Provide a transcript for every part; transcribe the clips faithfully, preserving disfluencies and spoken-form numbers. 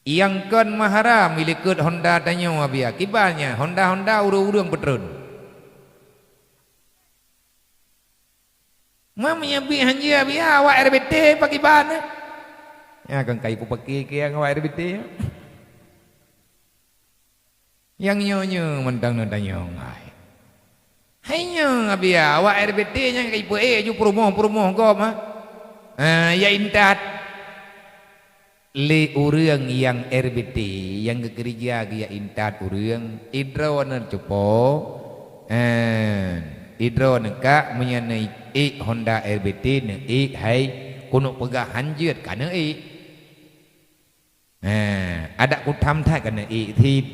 Nyang kon mahram ilikot honda tanyoe, Abiya. Kiban nyan, honda-honda ureuëng-ureuëng peutreun. Ma meunyoe bit hanjeuet, Abiya, awak R B T pakiban? Nyan kon kai peupaké keu nyang awak R B T. Nyang nyoe-nyoe mantong na tanyong hai. Hai nyoe, Abiya, awak R B T nyang ka ipeuék ju peurumoh-peurumoh gob, ha? Ha, ya intat. Lé ureuëng nyang R B T nyang geukeurija geuyak intat ureuëng, idroe neucupo, ha, idroe neukak meunyoe neuék honda R B T neuék hai keuneuk peugah hanjeuet ka neuék. Nah, adak kutham that keuneuk ék thit.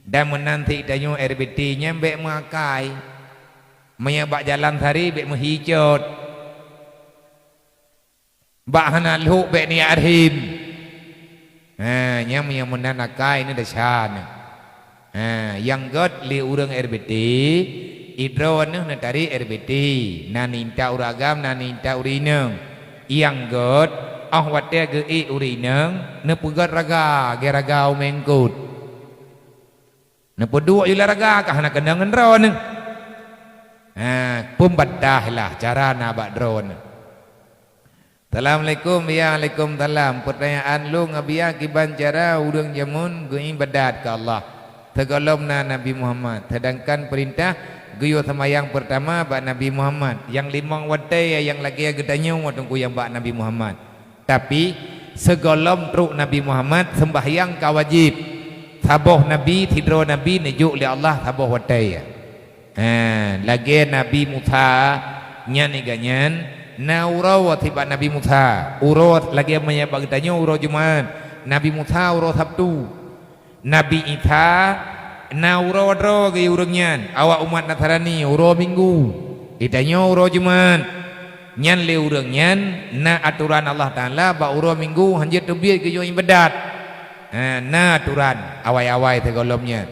Dan meunan thit tanyoe R B T nyan bék meuakai. Meunyoe bak jalan sari bék meuhicot. Bak hana lhok bék niat rhim. Nah, nyang meunyoe meunan akai nyoe desya nyoe. Ha, nyang gét lé ureuëng R B T, idroe neuh neutarek R B T, na neuintat ureuëng agam, na neuintat ureuëng inong. Nyang gét, óh watée geuék ureuëng inong, neupeugét raga, gé raga u mengkot. Neupeuduek yue lam raga ka hana keunong ngon droeneuh. Ha, peumbantah lah cara na bak droeneuh. Assalamualaikum, ya, alaikumsalam. Peurtanyaan lôn, Abiya, kiban cara ureuëng jameun geuibadat keu Allah sigohlom na Nabi Muhammad, seudangkan peurintah geuyue seumayang peurtama bak Nabi Muhammad, nyang limong watée nyang lagée geutanyoe teungku nyang bak Nabi Muhammad. Tapi, sigohlom trok Nabi Muhammad, seumbahyang ka wajéb. Saboh nabi, sidroe nabi neujok lé Allah saboh watée. Ha, lagée Nabi Musa nyan, iga nyan na uroe sibak Nabi Musa. Uroe lagée meunyoe bak geutanyoe uroe Jumat, Nabi Musa uroe Sabtu. Nabi Isa na uroe droe geuh ureuëng nyan, awak umat Nasrani uroe Minggu. Geutanyoe uroe Jumat. Nyan lé ureuëng nyan na atoran Allah Taala bak uroe Minggu hanjeuet teubiet geuyue ibadat. Ha, na atoran awai-awai sigohlom nyan.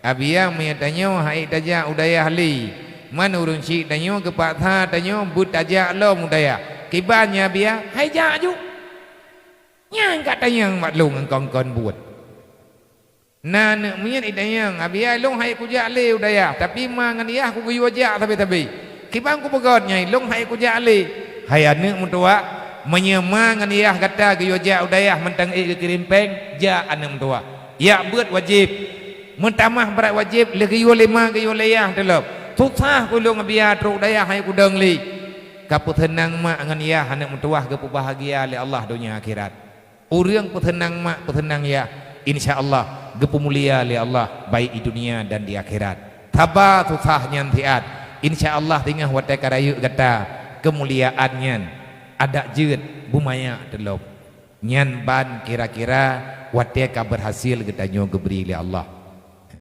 Abiya, meunyoe tanyoe han ék tajak u dayah lé, man ureuëng syiek tanyoe geupaksa tanyoe beutajak lom u dayah. Kiban nyan, Abiya, hai jak ju. Nyan ka tanyong bak lôn ngon kon-kon buet. Na aneuëk miet itanyong, "Abiya, lôn han ék kujak lé u dayah, tapi ma ngon yah kugeuyue jak sabe-sabe. Kiban kupeugét nyan, lôn han ék kujak lé." Hai aneuëk meutuwah, meunyoe ma ngon yah gata geuyue jak u dayah mantong ék geukirém péng, jak aneuëk meutuwah. Jak beuet wajéb. Meutamah brat wajéb lheueh geuyue lé ma geuyue lé yah teulop. Susah keu lôn, Abiya, trok u dayah han ék kudong lé. Ka peuseunang mak ngon yah aneuëk meutuwah geupeubahgia lé Allah donya akhirat. Ureuëng peuseunang mak peuseunang yah, insya Allah geupeumulia lé Allah baik di dunia dan di akhirat. Saba susah nyan siat, insya Allah singoh watée ka rayeuk gata, keumuliaan nyan adak jeuet beumanyak teulop. Nyan ban kira-kira watée ka beurhasil geutanyoe geubri lé Allah.